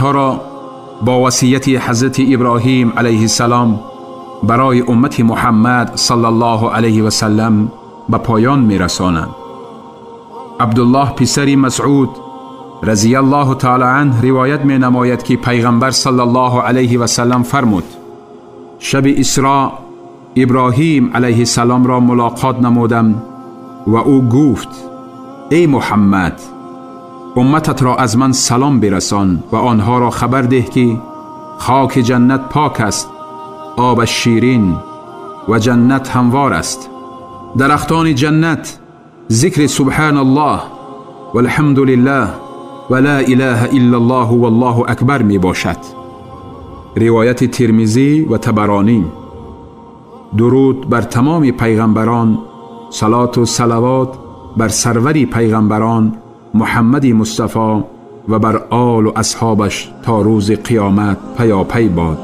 روایت ها را با وصیت حضرت ابراهیم علیه السلام برای امت محمد صلی الله علیه و سلم به پایان می رسانم. عبدالله پسر مسعود رضی الله تعالی عنه روایت می نماید که پیغمبر صلی الله علیه و سلم فرمود: شب اسراء ابراهیم علیه السلام را ملاقات نمودم و او گفت: ای محمد، امتت را از من سلام برسان و آنها را خبر ده که خاک جنت پاک است، آب شیرین و جنت هموار است. درختان جنت ذکر سبحان الله و الحمد لله و لا اله الا الله والله اکبر می باشد. روایت ترمذی و طبرانی. درود بر تمام پیغمبران، صلات و صلوات بر سرور پیغمبران محمد مصطفی و بر آل و اصحابش تا روز قیامت پیاپی باد.